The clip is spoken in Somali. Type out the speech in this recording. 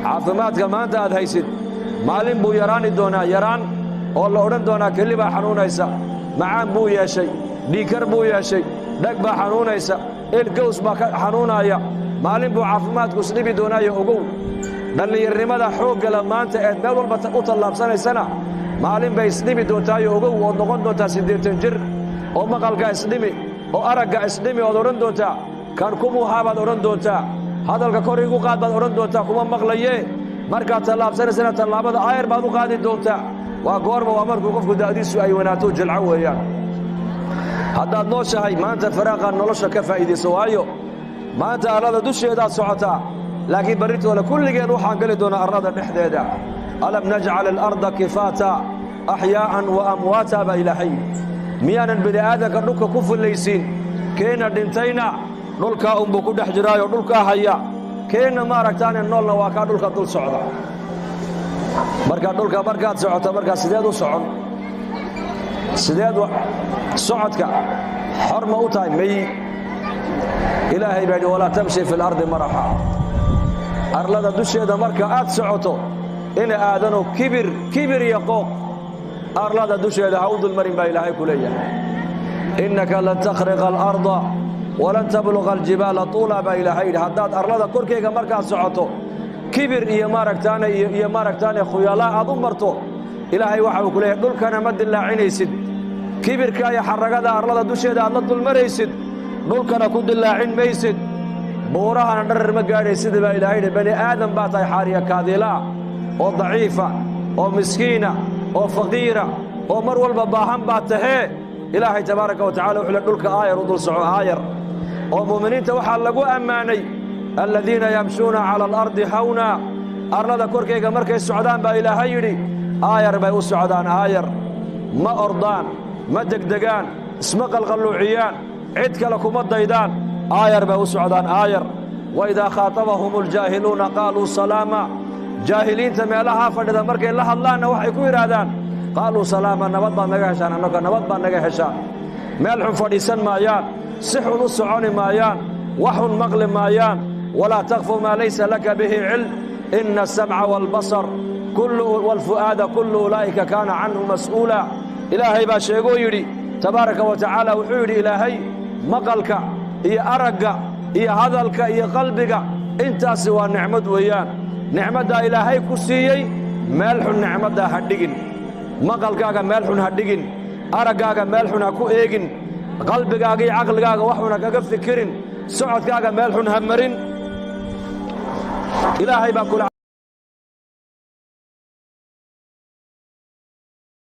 Caafimaadka maanta aad haysid maalin buu yaraani doonaa, yaraan oo la odhan doonaa kelli baa xanuunaysa, macaan buu yeeshay, dhiikar buu yeeshay, dhag baa xanuunaysa, elgows baa ka xanuunaaya. Maalin buu caafimaadku isdhibi doonaayo, ogow. Dhallinyarnimada xooggala maanta eed meel walba u tallaabsanaysana maalin bay isdhimi doontaayo, ogow, ood noqon doontaa 80 jir oo maqalka isdhimi oo aragga isdhimi, ood odhan doontaa kan kumuuhaa baad odhan doontaa, hadalka kor igu qaad baad odhan doontaa, kuma maqlayee. Markaad tallaabsanaysana tallaabada aayar baad u qaadi doontaa. Waa goorma? Waa markuu qofku da'diisu ay wanaato, jilco weeyaan. Haddaad nooshahay maanta, faraaqaa nolosha ka faa'iidayso, waayo maanta arlada dusheedaad socotaa, laakiin barritoole kulligeen waxaan geli doonaa arlada dhexdeeda. Alam najcal alarda kifaata axyaa'an wa amwaata baa Ilaahay. Miyaanan bini aadanka dhulka ku fullaysiin? Keenna dhintayna dhulkaa unbuu ku dhex jiraayoo dhulkaa haya, keenna maaragtaane noolna waa kaa dhulka dul socda. Marka dhulka markaad socoto, markaa sideed u socon? Sideed socodka xor ma u tahay? May. Ilaahay baa yidhi: walaa tamshi fi alardi maraxa. Arlada dusheeda marka aad socoto, ina aadano, kibir, kibir iyo qooq arlada dusheeda ha u dulmarin baa Ilaahay ku leeyahay. Innaka lan takhriqa alarda walan tabluqa aljibaala tuula baa Ilaahay yidhi. Haddaad arlada korkeyga markaad socoto kibir iyo maaragtaane iyo maaragtaane khuyalaa aad u marto, Ilaahay waxa uu ku leeyahay dhulkana ma dillaacinaysid. Kibirka iyo xarragada arlada dusheeda aad la dulmaraysid, dhulkana ku dillaacin maysid, buurahana dharar ma gaadhaysid baa Ilaahay yidhi. Bani aadam baa tahay xaariya kaadilaa oo daciifa oo miskiina oo faqiira oo mar walba baahan baa tahee. Ilaahay tabaaraka wa tacala wuxuu le dhulka aayar u dul soco, aayar. Oo mu'miniinta waxaa lagu ammaanay aladiina yamshuuna cala alardi hawna. Arlada korkayga markay socdaan baa Ilaahay yidhi, aayar bay u socdaan, aayar. Ma ordaan, ma degdegaan, isma qalqalluuciyaan, cid kale kuma daydaan, aayar bay u socdaan, aayar. Wa idaa khaatabahum aljaahiluuna qaaluu salaama. Jaahiliinta meelahaa fadhida markay la hadlaanna waxay ku yidhaahdaan qaaluu salaama, nabad baad naga heshaan, annaga nabad baad naga heshaan. Meel xun fadhiisan maayaan, si xun u soconi maayaan, wax xun maqli maayaan. Walaa takfu maa laysa laka bihi cilm, ina asamca waalbasar waalfu'aada kullu ulaa'ika kaana canhu mas'uula. Ilaahay baa sheegoo yidhi tabaaraka wa tacaala, wuxuu yidhi Ilaahay: maqalka iyo aragga iyo hadalka iyo qalbiga intaasi waa nicmad weeyaan. Nicmaddaa Ilaahay ku siiyey meel xun nicmaddaa ha dhigin. Maqalkaaga meel xun ha dhigin, araggaaga meel xun ha ku eegin, qalbigaaga iyo caqligaaga wax xun ha kaga fikirin, socodkaaga meel xun ha marin. Ilaahay baa kula